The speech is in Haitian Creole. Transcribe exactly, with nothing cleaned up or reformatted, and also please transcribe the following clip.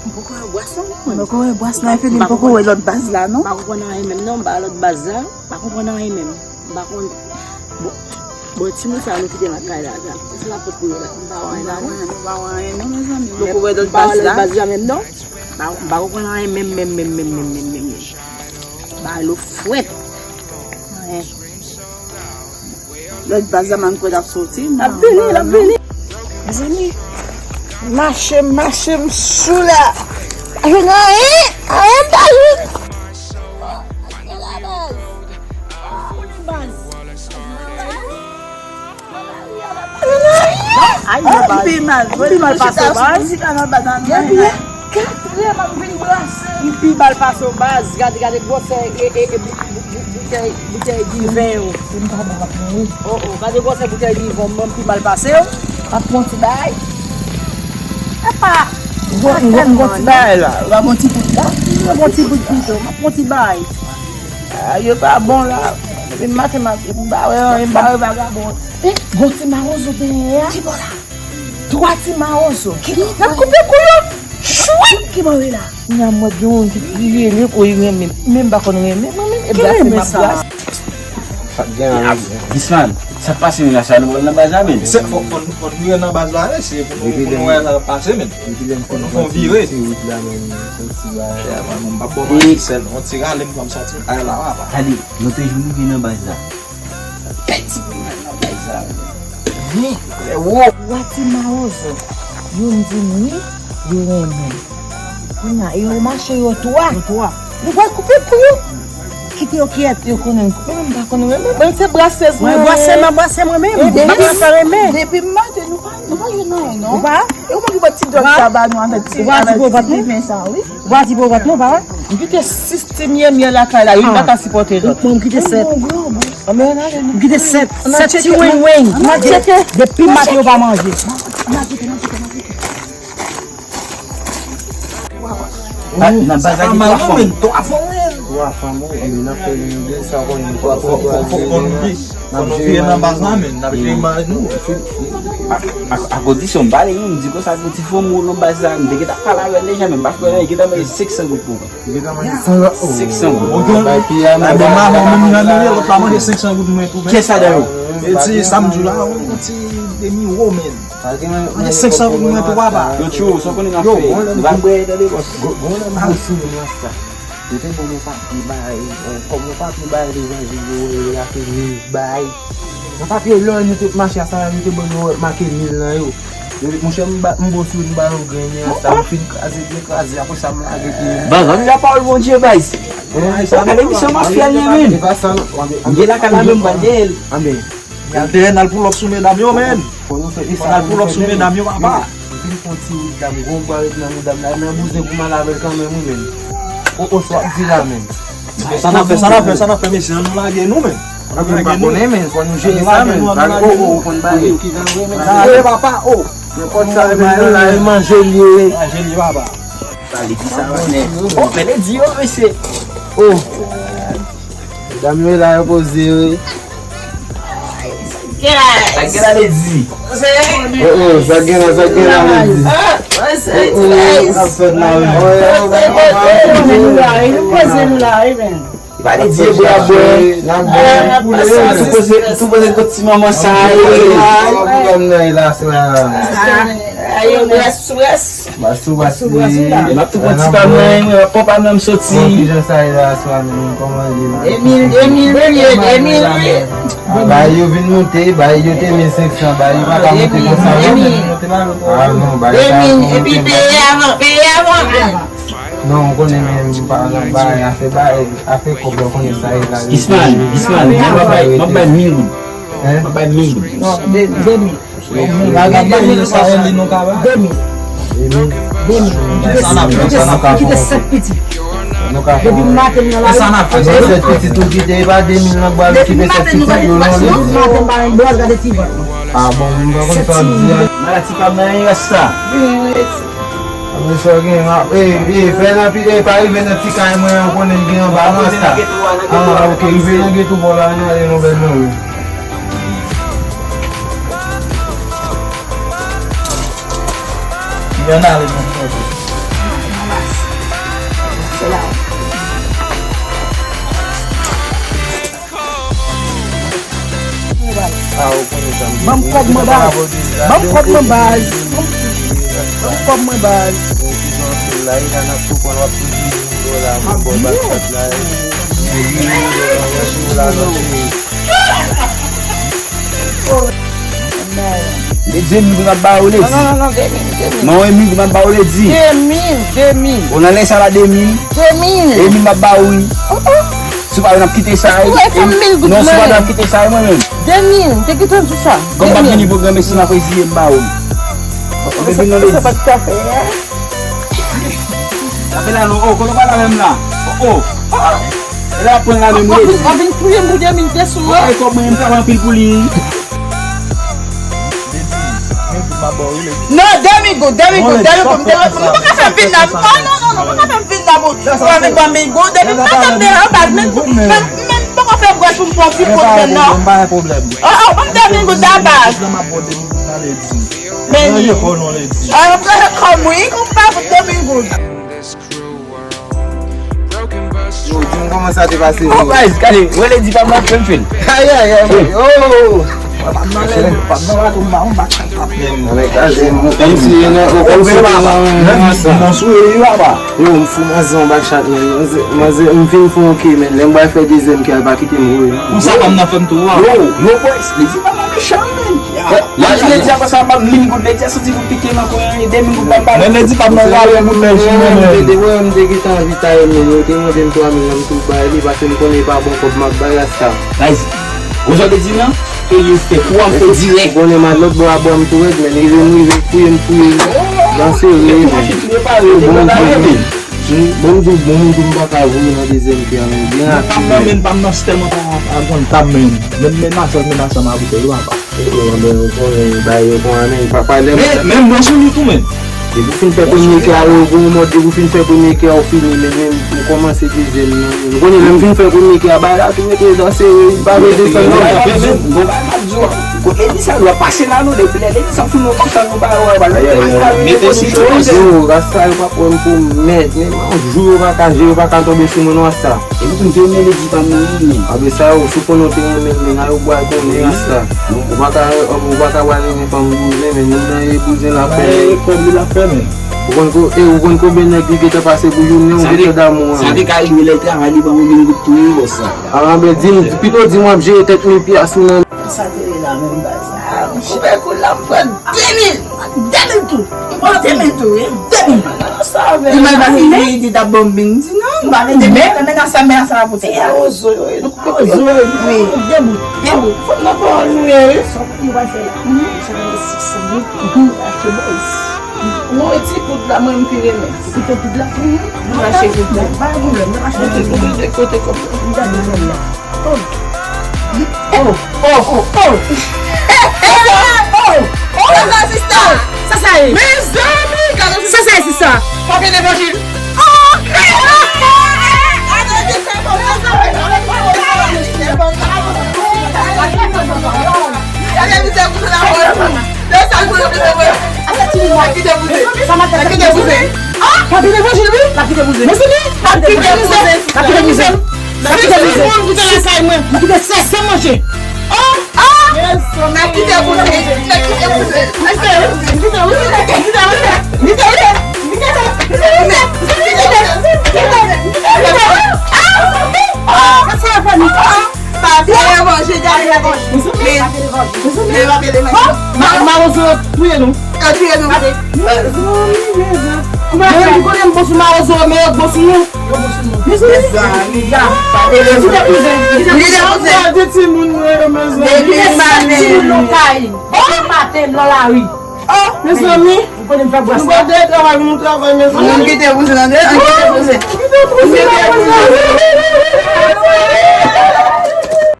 M poko wè bwaz non, mwen. M poko wè bwaz nan, epi m poko wè lòt baz la, non. M pa konprann anyen menm, non, m pa lòt baz la. M pa konprann anyen menm. M pa konn. Bon, bon, timoun sa yo nou kite lakay la, sa. Se la pot pou yo la. M pa wè anyen la, non. M pa wè anyen, non, mezanmi. M poko wè lòt baz la. M pa wè lòt baz la menm, non. M pa, m pa konprann anyen menm, menm, menm. Bagay lo fwèt. Anyen. Lòt baz la, m kwè l ap soti. L ap vini, l ap vini. Mezanmi, mache, mache, m sou la. Pa jwenn anyen, anyen m pa jwenn. Ay, m pi mal, m pi mal pase w baz. Depi katrè m ap vin brase. M pi mal pase w baz. Gade, gade gwosè e, e, e, bou- bou- bou- boutèy, boutèy diven yo. M pa bon ap mouri. Oh, oh, gade gwosè boutèy diven, mwen m pi mal pase w. Ap pran ti bay. Epa. M gon- m gon- m gon ti bay la. W ap pran ti bout la. M gon ti bout pito. M ap pran ti bay. Ah, yo pa bon la. Depi maten m ap, m pa wè anyen, m pa wè vagabon. Eh, gon ti mawozo dèyè a. Ki bò la? Twa ti mawozo. N ap koupe kou yo. Chwip ki mare la. Kounya m wè gen yon ki pi rele kou li renmen. Menm pa konn renmen mwen menm. E brase m ap brase. Gisman, sa k pase menm la, sa nou pral nan baz la menm? Se fòk fòk nou fòk nou rive nan baz la, se pou nou pou nou wè sa k ap pase menm. Depi lè m fin pran ti wout la menm, se ti bagay. M ap ba w yon ti sèl, yon ti rale m fè m sòti kay la papa. Gade, nou te jwenn rive nan baz la. Pèdi mwen nan baz la. Wi, frèwo. Twa ti mawozo. Youn di m wi, yo renmen m. Kounya, yo mache yo twa. Yo twa. Nou pral koupe kou yo. Kite yo kyèt. Yo konnen m koupe, men m pa konn renmen. Mwen se brasèz mwen. Mwen brase, m ap brase mwen menm. M pa konn sa renmen. Depi maten, nou pa, nou pa jwenn anyen, non. Ou pa? E ou menm ki bò ti dòg sa ba nou avèk ti, avèk ti diven sa, wi. Ou pa di pou ou bat non, pa wè? M kite sis ti myèmyè lakay la, youn pa ka sipòte lòt. Mwen, m kite sèt. M kite sèt, sèt ti wen wen. Depi maten yo pa manje. Nan baz la gen twa fanm. Twa fanm, wi. Anben, n ap fè nou de sa konnen. Fò, fò, fò, fò, fò nou di. N ap jere nan baz la, men n ap jere nan nou. A, a, a kondisyon m pale, wi, m di konsa, gon ti fanm ou nan baz la, m te gentan pale avè l deja, men m pa fè anyen, gentan manje senk san goud pou mwen. Li gentan manje senk san goud. Senk san goud. Bon, bay piya, men bay piya. Bon, maman, menm nan li, lòt la manje senk san goud mwen tou, men. Kiyès ladan yo? E ti, sa m di w la, yon ti demi wo, men. Manje senk san goud mwen tou, papa. Yo, tchou, sa w konnen n ap fè? Nou pa bwè, tande, bòs. Gon lè m sou moun nan sa. Yo te ban nou papye bay, kòm nou papye bay levanjil yo, yo rele a ke mil bay. Nan papye lò nou te mache a sa la, nou te ban nou make mil nan yo. Yo, monchè, m ba, m bo sou, m ba yo grenn an sa, m fin kraze, byen kraze, apre sa m lage pye m. Baz, ann gade pawòl Bondye, baz. Gade misyon mafya li ye, men. M gen lakay la, men m pa dèyè l. Anben. Gade, n al pull up sou medam yo, men. Fò nou fè sa. N al pull up sou medam yo, papa. M fin fè yon ti wout la, m gon bwa ret nan mouda m la, nan bouzen pou m al avè l kanmenm, wi, men. O, o, sa w ap di la, men. Sa n ap fè, sa n ap fè, sa n ap fè, mesye, ann nou lage nou, men. Ann nou lage nou. Konnen, men, fò nou jere sa, men. Ann nou lage nou. O, o, konn bagay yo ki jan vre, men. Sa ale, papa, o. Nenpòt sa, men, nou la, e manje l ye. Manje l ye, papa. Sa li di sa, men. O, men li di yo, mesye. O. Medam yo la, yo poze, wi. Sa gen la, Lady? Oh, oh, sa gen la, sa gen la, Lady? Oh, oh, sa fèt la, wi. Poze nou la, wi, men. Pa Lady, bwa, bwa. N ap bwè. Tou poze, tou poze kot ti manman sa, wi. Pwoblèm nan, la, se la. Ayo, rès, rès. Bas ou bas li. M ap tou pran ti pa mwen, mwen ap pran pa mwen, m soti. Bon, kijan sa ye la, aswè a, men, kòman li ye la? De mil, de mil wi, de mil wi. Bay yo vin moute, bay yo te mil senk san, bay yo pa ka moute konsa, non, men. Ah, non, bay sa, de mil, epi peye avan, peye avan. Non, ou konnen, men, m pa nan bay, afè bay, afè kòb la, ou konnen sa ye la. Ismaël, Ismaël, m ap bay, m ap bay mil goud. Hein? M ap bay mil goud. Non, de, de mil. Bagay de mil sa, li nou ka ba. De mil. De mil. De mil. Kite, kite sèt pitit. Depi maten nan lari. Sa n ap fè. Sèt pitit ou kite, e pa de mil nan bwal, kite sèt pitit yo nan li. Depi maten nan lari, depi maten pa yon bwal, gade ti vant. Ah bon, m pa konn sa w di a. Maladi pa nan yon rès sa. Vini rès. Apre sa gen, e, e, fè nan pi, e, pa rive nan ti kay mwen an, konnen gen anba nan sa. Ah, ok, rive nan geto bò la, nou ale nan bèl nan wi. Li ann ale nan geto. Ah, ou konnen sa m te di. Ban m kòb mwen, baz. Ban m kòb mwen, baz. Ban m kòb mwen, baz. Ou toujou anpil la, e la n ap konprann w ap toujou yon dola pou bò bak chat la. Ou vini yon dola, yon dola, non, cheri. Ledi, e mil pou m ap ba ou, Ledi. Non, non, non, non, de mil, de mil. Non, e mil pou m ap ba ou, Ledi. De mil, de mil. Ou nan lè sa la, de mil. De mil. E mil m ap ba ou, wi. Oh, oh. Si w pa vle, n ap kite sa, wi. Ou fè mil goud. Non, si w pa vle, n ap kite sa, wi, mwen menm. De mil, te gentan di sa. Kòm m pa vini pwogram, si m ap reziye m ba ou. Ou vin nan, Ledi. Sa pa t ka fè, hein? Sa fè la non, oh, kote w pral avè m la? Oh, oh. E la pran la menm, Ledi. W ap vin touye m pou de mil peso, hein? Ou wè kòb mwen, m travay anpil pou li. Non, de mil goud, de mil goud, de mil goud, de mil goud. Ou pa ka fè m vin la. Oh, non, non, non, non, ou pa ka fè m vin la pou, pou avèk ban mil goud. De mil goud, pa tande la, baz, men, men, men, poko fè gwòch pou m pran ti goud, men non. Oh, oh, ban m de mil goud la, baz. Men, oh, non, Ledi. Ah, m pran kòm wi, konpa, pou de mil goud. Yo, di m kòman sa te pase, yo. Oh, guys, gade, wè Ledi pa m nan fè m fè l. Ay, ay, ay, ay, oh. Pa m nan lè, pa m nan bato, m pa, m pa t ap menm. Mwen kraze m, kòm si e nan, kòm si e nan, nan sa. Nan sou e, papa. Yo, m fou manzè yon bak chat, men. Manzè, manzè, m fin fè yon ke, men. Lè m pral fè dezyèm ke a, l pa kite m voye. Konsa pa m nan fè m tou, a. Yo, yo, boys, Ledi pa m nan mechan, men. Lè, lè di a konsa pa m lim goud, lè di a soti pou pike nan kwen an, e de mil goud pa m ba li. Men lè di pa m nan rale goud lè di mwen menm. Mwen, mwen te gentan anvi taye men, yo te mande m twa mil, m tou bay li, paske m konnen e pa bon kòb m ap bay, rasta. Guys, ou sa te di nan, ke li fè kou an fè dirèk. Ou konnen m al lòt bò a bò m tou rèd, men rive m rive fouye m fouye. Danse rèd, men. Bon, bon, bon, bon, bon, m di w, bon, m di w, m pa ka voye nan dezyèm ke a, men byen rapid. Pa m nan men, pa m nan tèlman pa, pa konn tab men. Men, men, nan sèl, men, nan sèl, m a goute, yo, papa. Yo, yo, yo, yo, bay yo konn, men, papa, lè m Men, men, m bwè sou li tou, men. Depi w fin fè premye ke a, yo, gwo mòd, depi w fin fè premye ke a, ou fini, men, men, m kòmanse dezyèm nan. Ou konnen, lè m fin fè premye ke a, bay la tou rete danse, wi, m pa vle desann, non. Men, men, men, bon, bay m ap di w, kote Ledi sa, yo ap pase la, non, depi lè Ledi sa fin, nou konsa, nou pa wè, ba, yo, mete sitwon. Yo, rasta, yo pa pran m pou mèt, men, yon jou, yo pa ka, je, yo pa ka tonbe sou mwen, non, rasta. Epi tou, m te renmen Ledi pa m nan, wi, men. Apre sa, yo, si w konnen w te renmen l, men, a yo bwè konnen, rasta. Ou pa ka, ou pa ka pral renmen fanm bouzen, men moun nan e bouzen l ap fè, men. Kòb li l ap fè, men. Ou konn ko-, e, ou konn konbyen nèg li gentan pase pou jounen, ou gentan damou an. Sa te, sa te ka rive lè l travay, li ban mwen mil goud tou, wi, bòs la. A, men, di m, pito di m w ap jere tèt mil pyas ou nan. Sa te ye la, menm baz. A, m koupe kou la, m pran de mil. De mil tou. M pran de mil tou, wi. De mil. Sa, men. Li mal pa fini, li t ap ban m mil. M di non, m pa vle de mil. Men, men nan sa, men nan sa, pote a. Ozo yo ye. Ozo yo ye. Wi. De bout. De bout. Fòk nan pawòl nou ye, wi. Sa w konn yo pral fè la? Sa va fè six cent mil. Achte boys. Mwen, ti poud la, mwen, m pi renmen. Ti poud la? Mhm. Nou achte poud la. Pa gen pwoblèm, nou achte poud la. Kote, kote, kote kòb la? M gade kòb la. Oh. Oh, oh, oh, oh. Oh, oh, oh. Sa sa ye? Mezanmi, gade sa sa ye, sista. Papye levanjil. Oh, Kris. Gade misye pou la. Sa kite bouzen. Sa kite bouzen. Ah! L ap kite bouzen. L ap kite bouzen. Mezanmi, l ap kite bouzen. L ap kite bouzen. L ap kite bouzen. Li kite sèz san manje. Oh! Ah! L ap kite bouzen. L ap kite bouzen. L ap kite bouzen. L ap kite bouzen. Ah! Ah! Sa fè nou. Ah! Papye levanjil, gade levanjil. Men, men papye levanjil. Ma-, mawozo yo touye nou. Yo touye nou. Mezanmi, mezanmi. Mezanmi, kote m bon sou mawozo, men yo bon sou nou. Yo bon sou nou. Mezanmi. Mezanmi, papye levanjil. Li te poze. Li te poze. Gade timoun mwen yo, mezanmi. Depi maten. Depi maten, nan lari. Oh, mezanmi. Ou konnen m fè bwès la. Nou pa te travay, nou travay, mezanmi. Ann kite bouzen, ann kite bouzen. Kite bouzen la, mezanmi.